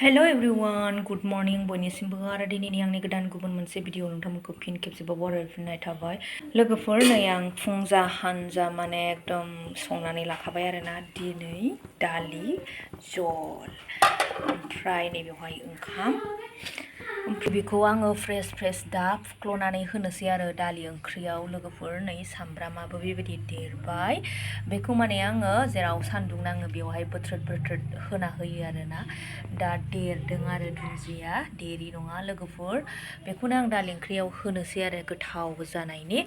hello everyone good morning बयनिसिमबो आरो दिनैनि आंनि गोदान गुबुन मोनसे भिडिअ नोंथांमोनखौ फिन खेबसेबाव बरायफिननाय थाबाय लोगोफोर नै आं फुंजा हानजा माने एकदम संनानै लाखाबाय आरोना दिनै दालि जल ओमफ्राय नै बेवहाय ओंखाम ओमफ्राय बेखौ आङो फ्रेस दा फुख्ल'नानै होनोसै आरो दालि ओंख्रियाव लोगोफोर नै सामब्रामाबो बेबायदि देरबाय बेखौ माने आङो जेराव सान्दुं नाङो बेवहाय बोथ्रोद होना होयो आरोना दा देरदों आरो दुन्दिया देरि नङा लोगोफोर बेखौनो आं दालि ओंख्रियाव होनोसै आरो गोथाव जानायनि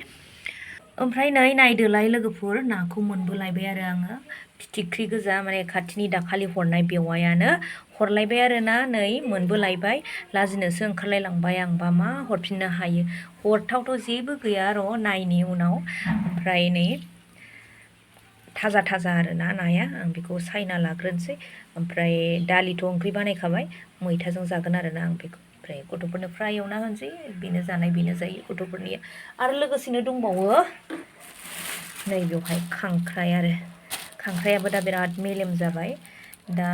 ओमफ्राय नै नायदोलाय लोगोफोर नाखौ मोनबोलायबाय आरो आङो फिथिख्रि गोजा माने खाथिनि दाखालि हरनाय बेवायानो हरलायबाय आरोना नै मोनबोलायबाय लाजिनोसो ओंखारलायलांबाय आंबा मा हरफिननो हायो हरथावथ' जेबो गैया र' नायनि उनाव ओमफ्राय नै थाजा आरोना नाया आं बेखौ सायना लाग्रोनोसै ओमफ्राय दालिथ' ओंख्रि बानायखाबाय मैथाजों जागोन आरोना आं बेखौ ओमफ्राय गथ'फोरनो फ्राय एवना होनोसै बेनो जानाय बेनो जायो गथ'फोरनिया आरो लोगोसेनो दंबावो नै बेवहाय खांख्रायाबो दा बिराद मेलेम जाबाय दा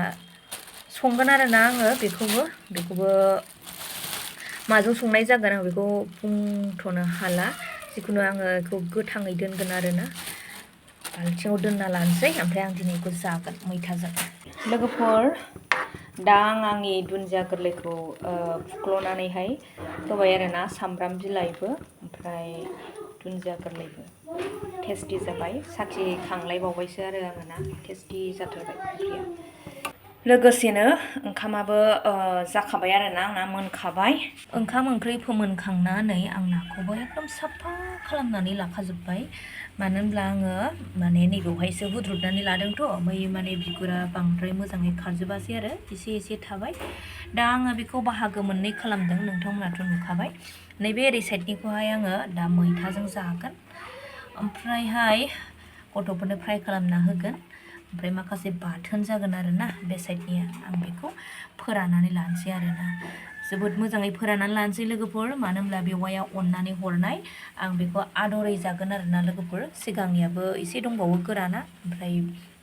संगोन आरोना आङो बेखौबो माजों संनाय जागोन आं बेखौ बुंथ'नो हाला जिखुनु आङो बेखौ गोथाङै दोनगोन आरोना बाल्थिङाव दोनना लानोसै ओमफ्राय आं दिनै बेखौ जागोन मैथाजों लोगोफोर दा आंनि दुन्दिया गोरलैखौ फुख्ल'नानैहाय होबाय आरोना सामब्राम बिलाइबो ओमफ्राय दुन्दिया गोरलैबो टेस्टि जाबाय साखि खांलायबावबायसो आरो आङो ना टेस्टि जाथारबाय ओंख्रिया लोगोसेनो ओंखामाबो जाखाबाय आरोना आंना मोनखाबाय ओंखाम ओंख्रि फोमोनखांनानै आं नाखौबो एकदम साफा खालामनानै लाखाजोब्बाय मानो होनब्ला आङो माने नैबेवहायसो हुद्रुदनानै लादोंथ' ओमफ्राय माने बिगुरा बांद्राय मोजाङै खारजोबासै आरो एसे थाबाय दा आङो बेखौ बाहागो मोननै खालामदों नोंथांमोनाथ' नुखाबाय नैबे ओरै साइडनिखौहाय आङो दा मैथाजों जागोन ओमफ्रायहाय गथ'फोरनो फ्राय खालामना होगोन ओमफ्राय माखासे बाथोन जागोन आरोना बे साइडनिया आं बेखौ फोराननानै लानोसै आरोना जोबोद मोजाङै फोराननानै लानोसै लोगोफोर मानो होनब्ला बेवाया अननानै हरनाय आं बेखौ आदरै जागोन आरोना लोगोफोर सिगांनियाबो एसे दंबावो गोराना ओमफ्राय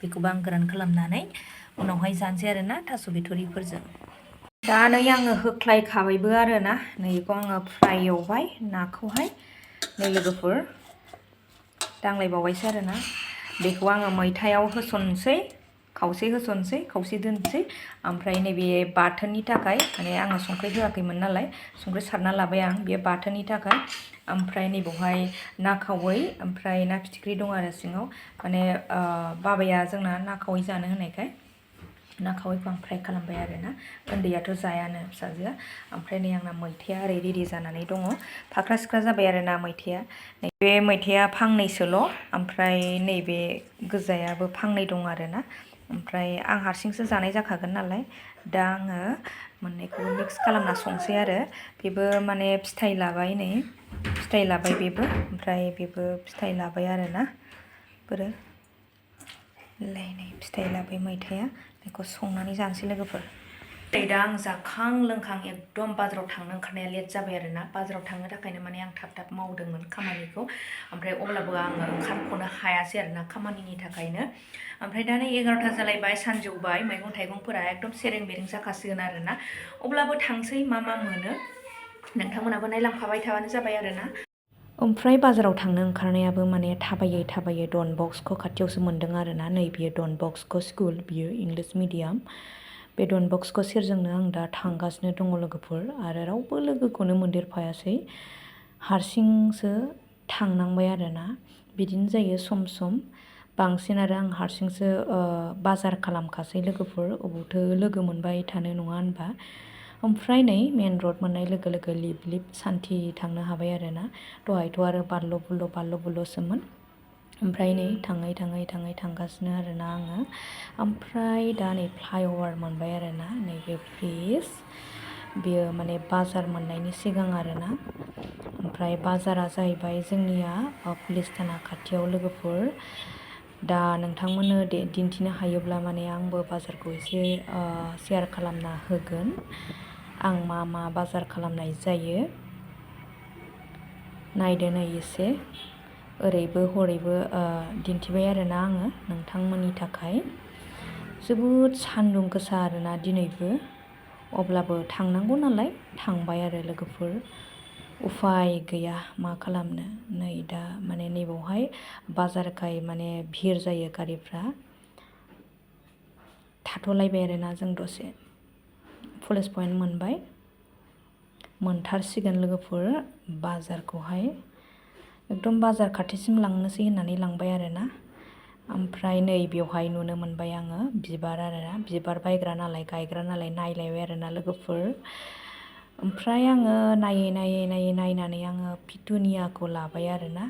बेखौबो आं गोरान खालामनानै उनावहाय जानोसै आरोना थास' बिथ'रिफोरजों दा नै आङो होख्लायखाबायबो आरोना नैखौ आङो फ्राय एवबाय नाखौहाय नै लोगोफोर दांलायबावबायसो आरोना बेखौ आङो मैथायाव होसननोसै खावसे होसननोसै खावसे दोनसै ओमफ्राय नैबे बाथोननि थाखाय माने आङो संख्रि होआखैमोन नालाय संख्रि सारना लाबाय आं बे बाथोननि थाखाय ओमफ्राय नैबावहाय ना खावै ओमफ्राय ना फिथिख्रि दं आरो सिङाव माने बाबाया जोंना ना खावै जानो होनायखाय ना खावैखौ आं फ्राय खालामबाय आरोना उन्दैयाथ' जायानो फिसाजोआ ओमफ्राय नै आंना मैथाया ओरै रेडि जानानै दङ फाख्रा सिख्रा जाबाय आरोना मैथाया बे मैथाया फांनैसोल' ओमफ्राय नैबे गोजायाबो फांनै दं आरोना ओमफ्राय आं हारसिंसो जानाय जाखागोन नालाय दा आङो मोननैखौबो मिक्स खालामना संसै आरो बेबो माने फिथाइ लाबाय नै फिथाइ लाबाय बेबो ओमफ्राय बेबो फिथाइ लाबाय आरोना बोरो नै फिथाइ लाबाय मैथाया बेखौ संनानै जानोसै लोगोफोर दा आं जाखां लोंखां एकदम बाजाराव थांनो ओंखारनाया लेट जाबाय आरोना बाजाराव थांनो थाखायनो माने आं थाब मावदोंमोन खामानिखौ ओमफ्राय अब्लाबो आङो ओंखारख'नो हायासै आरोना खामानिनि थाखायनो ओमफ्राय दा नै 11ता जालायबाय सानजौबाय मैगं थाइगंफोरा एकदम सेरें बेरें जाखासिगोन आरोना अब्लाबो थांसै मा मोनो नोंथांमोनाबो नायलांफाबाय थाबानो जाबाय आरोना ओमफ्राय बाजाराव थांनो ओंखारनायाबो माने थाबायै डन बस्क' खाथियावसो मोन्दों आरोना नै बियो डन बस्क' स्कुल बियो इंलिस मिडियाम बे डन बस्क' सेरजोंनो आं दा थांगासिनो दङ लोगोफोर आरो रावबो लोगोखौनो मोनदेरफायासै हारसिंसो थांनांबाय आरोना बिदिनो जायो सम बांसिन आरो आं हारसिंसो बाजार खालामखासै लोगोफोर अबावथो लोगो मोनबाय थानो नङा होनबा ओमफ्राय नै मेन रड मोननाय लोगो लोगो लिप सान्थि थांनो हाबाय आरोना दहायथ' आरो बारल' बुल्ल'सोमोन ओमफ्राय नै थाङै थांगासिनो आरोना आङो ओमफ्राय दा नै फ्लाइअभार मोनबाय आरोना नैबे ब्रिज बेयो माने बाजार मोननायनि सिगां आरोना ओमफ्राय बाजारा जाहैबाय जोंनिया पुलिस थाना खाथियाव लोगोफोर दा नोंथांमोननो दिन्थिनो हायोब्ला माने आंबो बाजारखौ एसे शेयार खालामना होगोन आं मा बाजार खालामनाय जायो नायदो नै एसे ओरैबो हरैबो दिन्थिबाय आरोना आङो नोंथांमोननि थाखाय जोबोद सान्दुं गोसा आरोना दिनैबो अब्लाबो थांनांगौ नालाय थांबाय आरो लोगोफोर उफाय गैया मा खालामनो नै दा माने नैबावहाय बाजारखाय माने भिर जायो गारिफ्रा थाथ'लायबाय आरोना जों दसे पुलिस पइन्ट मोनथारसिगोन लोगोफोर बाजारखौहाय एकदम बाजार खाथिसिम लांनोसै होननानै लांबाय आरोना ओमफ्राय नै बेवहाय नुनो मोनबाय आङो बिबार आरोना बिबार बायग्रा नालाय गायग्रा नालाय नायलायबाय आरोना लोगोफोर ओमफ्राय आङो नायनानै आङो पिटुनियाखौ लाबाय आरोना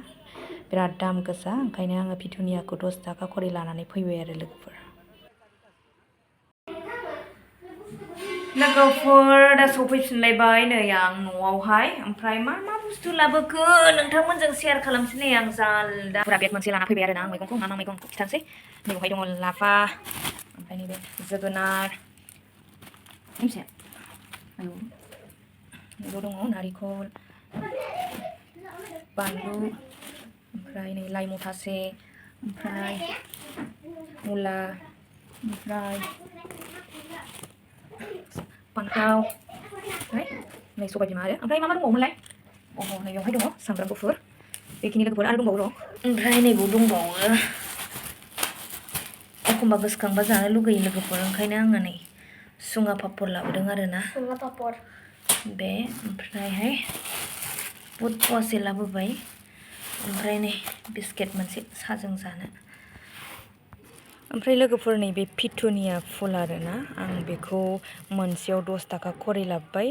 बिराद दाम गोसा ओंखायनो आङो पिटुनियाखौ 10 थाखा खरि लानानै फैबाय आरो लोगोफोर दा सफैफिनलायबाय नै आं न'आवहाय ओमफ्राय मा बुस्थु लाबोखो नोंथांमोनजों शेयार खालामसै नै आं जालदा फुरा बेग मोनसे लाना फैबाय आरोना आं मैगंखौ मा मैगंखौ खिथानोसै नैबेवहाय दङ लाफा ओमफ्राय नैबे जोगोनार मिथिया नैबेयाव दङ नारिखल बानलु ओमफ्राय नै लाइ मुथासे ओमफ्राय मुला ओमफ्राय फान्थाव नै सबाय बिमा आरो ओमफ्राय मा दंबावोमोनलाय नैबेवहाय दङ सामब्राम गुफुर बेखिनि लोगोफोर आरो दंबावो र' ओमफ्राय नैबेयाव दंबावो एखमबा गोसोखांबा जानो लुगैयो लोगोफोर ओंखायनो आङो नै सुङा पापर लाबोदों आरोना सुङा पापर बे ओमफ्रायहाय बुट पवासे लाबोबाय ओमफ्राय नै बिस्किट मोनसे साजों जानो ओमफ्राय लोगोफोर नै बे पिटुनिया फुल आरोना आं बेखौ मोनसेयाव 10 थाखा खरि लाबोबाय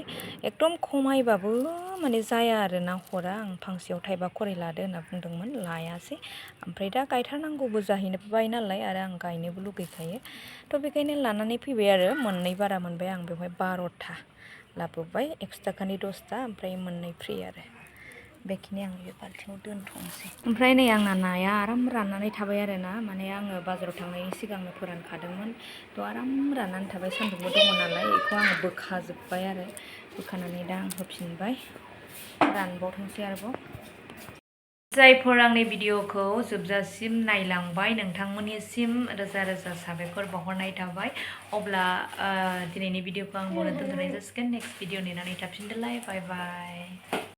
एकदम खमायबाबो माने जाया आरोना हरा आं फांसेयाव थाइबा खरि लादो होनना बुंदोंमोन लायासै ओमफ्राय दा गायथारनांगौबो जाहैबाय नालाय आरो आं गायनोबो लुगैखायो थ' बेखायनो लानानै फैबाय आरो मोननै बारा मोनबाय आं बेवहाय 12था लाबोबाय 1 थाखानि 10था ओमफ्राय मोननै फ्रि आरो बेखिनि आं बे बाल्थिङाव दोनथ'नोसै ओमफ्राय नै आंना नाया आराम राननानै थाबाय आरोना माने आङो बाजाराव थांनायनि सिगांनो फोरानखादोंमोन थ' आराम राननानै थाबाय सान्दुंबो दङ नालाय बेखौ आङो बोखाजोब्बाय आरो बोखानानै दा आं होफिनबाय रानबावथोंसै आरोबाव जायफोर आंनि भिडिअखौ जोबजासिम नायलांबाय नोंथांमोननिसिम रोजा रोजा साबायखर बावहरनाय थाबाय अब्ला दिनैनि भिडिअखौ आं बावनो दोनथ'नाय जासिगोन नेक्स्ट भिडिअ नेनानै थाफिनदोलाय बाय बाय